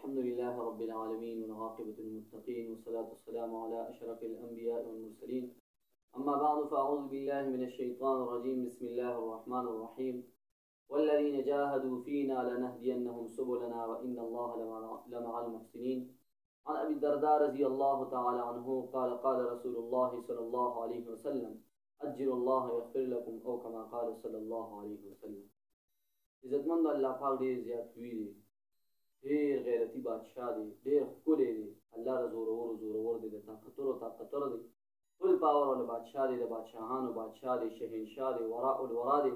الحمد لله رب العالمين والعاقبة للمتقين والصلاة والسلام على أشرف الأنبياء والمرسلين. أما بعد، فأعوذ بالله من الشيطان الرجيم. بسم الله الرحمن الرحيم. والذين جاهدوا فينا لنهدينهم سبلنا وإن الله لمع المحسنين. عن أبي الدرداء رضي الله تعالى عنه قال: قال رسول الله صلى الله عليه وسلم: أجلوا الله يغفر لكم، أو كما قال صلى الله عليه وسلم. عزتمند، الله پاک ډېر زیات لوی دی، ډېر غیرتي بادشاه دی، ډېر ښکلی دی. الله د زورورو زورور دی، د طاقتورو طاقتور دی، فل پاور والا بادشاه دی، د بادشاهانو بادشاه دی، شهنشاه دی، وراء الورا دی،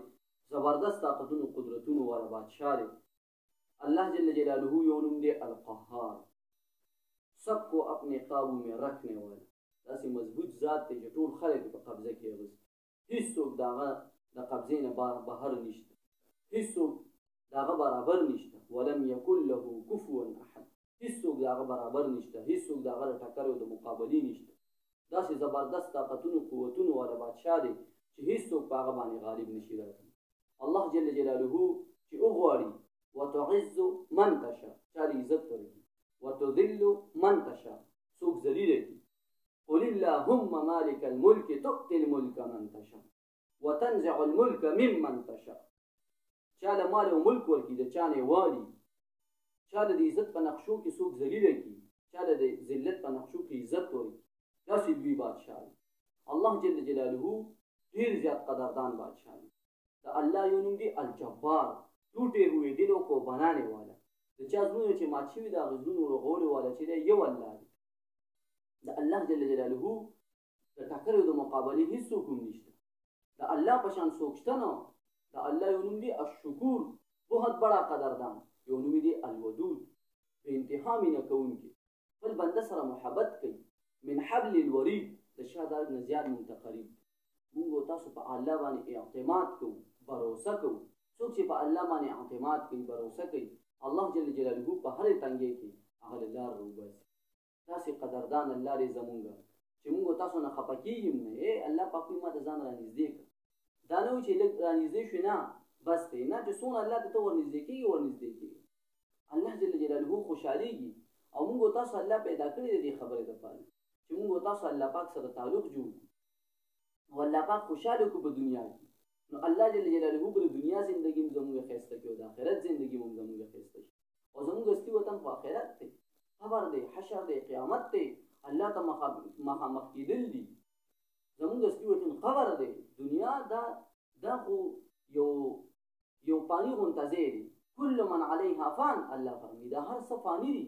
زبردست طاقتونو قدرتونو والا بادشاه دی. الله جل جلاله یو نوم دی القهار، سب کو اپنے قابو میں رکھنے والا. داسې مضبوط ذات دی چې ټول خلک په قبضه کې اغوستي، هیڅوک د هغه د قبضې نه بهر نشته، هیڅوک د هغه برابر نشته. ولم یکن له کفوا احد، هیڅوک د هغه برابر نشته، هیڅوک د هغه د ټکر او د مقابلې نشته. داسې زبردست طاقتونو قوتونو والا بادشاه دی چې هیڅوک په هغه باندې غالب نشي راتلی. الله جل جلاله چې وغواړي، وتعز من تشاء، چا له عزت ورکړي، وتذل من تشاء، څوک ذلیل کړي. قل اللهم مالك الملك تؤتي الملك من تشاء وتنزع الملك ممن تشاء. چا له مال او ملک ورکړي، د چا نه والي، چا له د عزت په نقشو کې څوک ذلیل کړي، چا له د ذلت په نقشو کې عزت ورکړي. داسې لوی بادشاه دی الله جل جلاله، ډېر زیات قدردان بادشاه دی. د الله یو نوم دی الجبار، ټوټې ہوئے دلوں کو بنانے والا. د چا زړونه چې مات شوي، د هغه زړونو رغولو والا چې دی یو الله دی. د الله جل جلاله د ټکر او د مقابلې هیڅوک هم نشته، د الله په شان څوک شته نه. د الله یو نوم دی الشکور، بہت بڑا قدردان. یو نوم دی الودود، بې انتها مینه کوونکی، خپل بنده سره محبت کوي. من حبل الورید، د شاه دارګ نه زیات مونږ ته قریب دی. مونږ او تاسو په الله باندې اعتماد کوو، باروسه کوو. څوک چې په الله باندې اعتماد کوي، باروسه کوي، الله جل جلاله په هرې تنګۍ کې هغه له لار راوباسي. داسې قدردان الله دی زمونږ چې مونږ تاسو نه خفه کېږي نه. ای الله پاک وایي ما ته ځان رانږدې کړه. دا نه و چې لږ رانږدې شوې، نه بس دی، نه، چې څونه الله ته ته ورنږدې کېږي، ورنږدې کېږي، الله جل جلاله خوشحالېږي. او مونږ تاسو الله پیدا کړی دی دې خبرې دپاره چې مونږ تاسو الله پاک سره تعلق جوړ کړو او الله پاک خوشحاله کړو په دنیا کې. نو الله جل جلاله به د دنیا زندګي هم زمونږ ښایسته کړي او د آخرت زندګي هم زمونږ ښایسته شي. او زمونږ اصلي وطن خو آخرت دی، قبر دی، حشر دی، قیامت دی، الله ته مخامخ کېدل دي. زمونږ اصلي وطن قبر دی. دنیا دا خو یو پانی غونته ځای دی. کل من علیها فان، الله فرمایي دا هر څه فاني دي.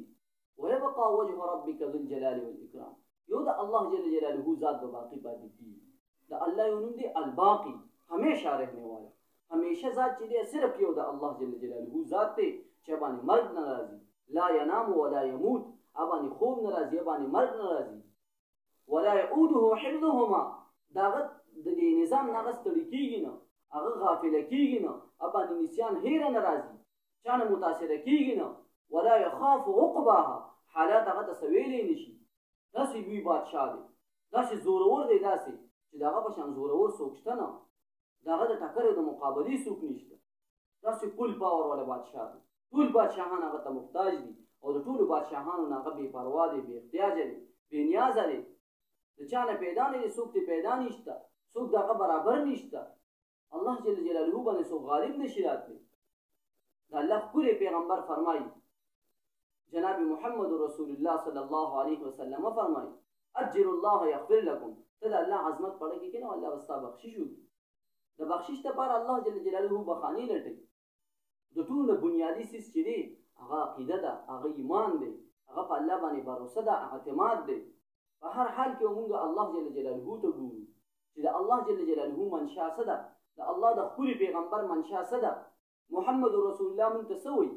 ويبقى وجه ربك ذو الجلال والإکرام. یو د الله جل جلاله ذات به باقي پاتې کېږي. د الله یو نوم دی الباقي، همیشه رهنے والا، همیشه ذات چې دی صرف یو د الله جل جلاله ذات دی چې باندې مرګ نه راځي. لا ینام ولا یموت، باندې خوب نه راځي، باندې مرګ نه راځي. ولا یعوده حفظهما، داغه د دې نظام نه هغه ستړي کېږي نه، هغه غافله کېږي نه، باندې نسیان هېره نه راځي، چا نه متاثره کېږي نه. ولا یخاف عقباها، حالات هغه ته څه ویلی نه شي. داسې لوی بادشاه دی، داسې زورور دی، داسې چې د هغه په شان زورور څوک شته نه، د هغه د ټکر او د مقابلې څوک نشته. داسې فل پاور والا بادشاه دی. ټول بادشاهان هغه ته محتاج دي او د ټولو بادشاهانو نه هغه بې پروا دی، بې احتیاجه دی، بې نیازه دی. د چا نه پیدا نه دی، څوک ترې پیدا نشته، څوک د هغه برابر نشته. الله جل جلاله باندې څوک غالب نشي راتلی. د الله ښکلی پیغمبر فرمایي، جناب محمد رسول الله صلی الله علیه وسلم فرمایي: اجل الله یغفر لکم. ته د الله عظمت په اړه کې کښېنه، الله به ستا بخشش وکړي. د بخشش لپاره الله جل جلاله بخانې لټوي. د ټولو نه بنیادي څیز چې دی هغه عقیده ده، هغه ایمان دی، هغه په الله باندې باروسه ده، اعتماد دی. په هر حال کې مونږ الله جل جلاله ته ګورو چې د الله جل جلاله منشا څه ده، د الله د ښکلي پیغمبر منشا څه ده. محمد رسول الله مونږ ته څه وایي؟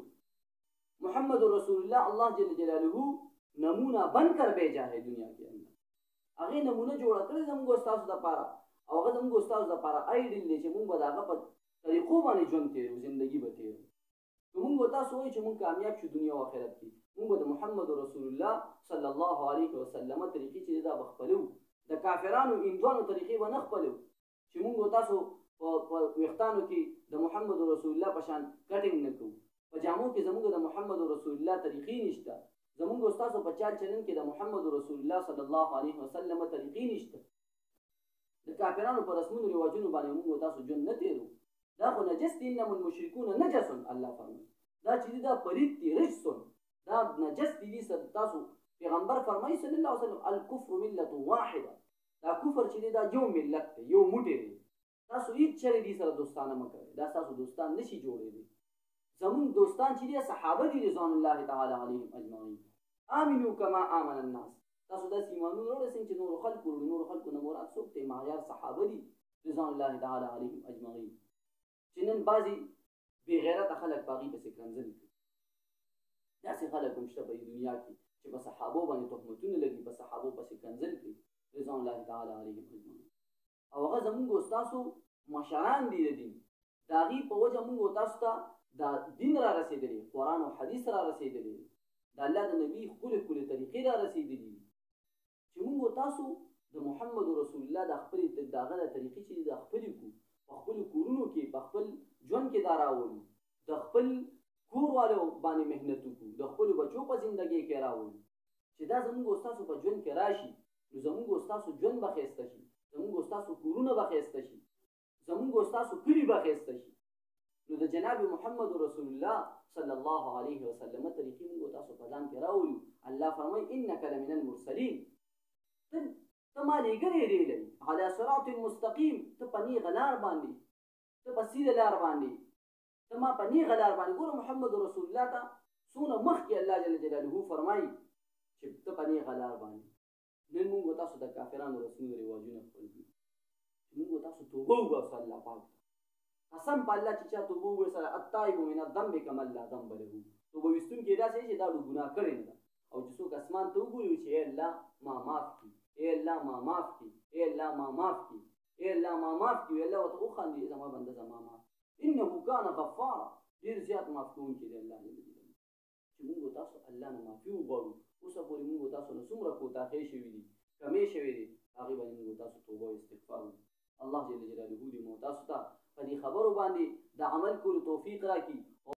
محمد رسول الله الله جل جلاله نمونه بن کر بھیجا ہے دنیا کې اندر. هغې نمونه جوړه کړې زموږ ستاسو دپاره، او هغه زموږ ستاسو دپاره آیډل دی چې مونږ به د هغه په طریقو باندې ژوند تېرو، زندګي به تېرو. که مونږ تاسو وایو چې مونږ کامیاب شو دنیا او آخرت کې، مونږ به د محمد رسول الله صلی الله علیه وسلم طریقې چې دا به خپلو، د کافرانو هندوانو طریقې به نه خپلو چې مونږ تاسو په ویښتانو کې د محمد رسول الله په شان کټینګ نه کوو. په جامو کې زموږ د محمد رسول الله طریقې نشته، زموږ ستاسو په چال چلن کې د محمد رسول الله صلی الله علیه وسلم طریقې نشته. د کافرانو په رسمونو رواجونو باندې موږ تاسو ژوند نه تیرو. دا خو نجس دي، انما المشرکون نجس. الله فرمایي دا چې دا پلیت دي، رجس، دا نجس دي. تاسو پیغمبر فرمایي صلی الله علیه وسلم الکفر ملت واحده، دا کفر چې دا یو ملت دی، یو موټی دی. تاسو هیڅ چرې دي سره دوستانه مه کوئ، دا تاسو دوستان نشي جوړېدی. زموږ دوستان چې دي صحابه دي رضوان الله تعالی علیهم اجمعین. آمنو کما آمن الناس، تاسو داسې ایمانونه راوړئ څنګه چې نورو خلکو وروړي. نورو خلکو نه مراد څوک دی؟ معیار صحابه دي رضوان الله تعالی علیهم اجمعین، چې نن بعضې بې غیرته خلک په هغوی پسې کنځل کوي. داسې خلک هم شته په دې دنیا کې چې په صحابو باندې تهمتونه لګي، په صحابو پسې کنځل کوي رضوان الله تعالی علیهم اجمعین. او هغه زموږ ستاسو مشران دي د دین، د هغې په وجه موږ تاسو ته دا دین را رسېدلی، قرآن او حدیث را رسېدلی، د الله د نبی ښکلې ښکلې طریقې را رسېدلي دي، چې موږ تاسو د محمد رسول الله د خپلې د هغه د طریقې چې د خپلې کړو په خپلو کورونو کې، په خپل ژوند کې دا راولو، د خپل کور والو باندې محنت وکړو، د خپلو بچو په زندګۍ کې راولو، چې دا زموږ ستاسو په ژوند کې راشي نو زموږ ستاسو ژوند به ښایسته شي، زموږ ستاسو کورونه به ښایسته شي، زموږ ستاسو کلي به ښایسته شي. نو د جناب محمد رسول الله صلی الله علیه وسلم طریقې موږ تاسو په ځان کې راولو. الله فرمایي انک لمن المرسلین، ته ما لېږلی دی لري علی صراط مستقیم، ته په نیغه لار باندې، ته په سیده لار باندې، ته ما په نیغه لار باندې. ګوره محمد رسول الله ته څونه مخکې الله جل جلاله فرمایي چې ته په نیغه لار باندې. نن موږ تاسو د کافرانو رسمونه رواجونه خپل کړو. موږ تاسو توبه وباسو الله پاک ته، قسم په الله چې چا توبه وباسله التائب من الذنب کما لا ذنب له، توبه ویستونکی داسې چې دا ګناه کړې نه ده. او چې څوک اسمان ته وګوري چې ای الله ما معاف کړي، ای الله ما معاف کړي، ای الله ما معاف کړي، ای الله ما معاف کړي، الله ورته وخاندي زما بنده زما معاف، انه کان غفارا، ډېر زیات معاف کوونکی دی الله جل جلاله. چې موږ تاسو الله نه معافي وغواړو. اوسه پورې موږ تاسو نه څومره کوتاهۍ شوې دي، کمې شوې دي، هغې باندې موږ تاسو توبه او استغفار وکړو. الله جل جلاله دې موږ تاسو ته په دې خبرو باندې د عمل کولو توفیق راکړي.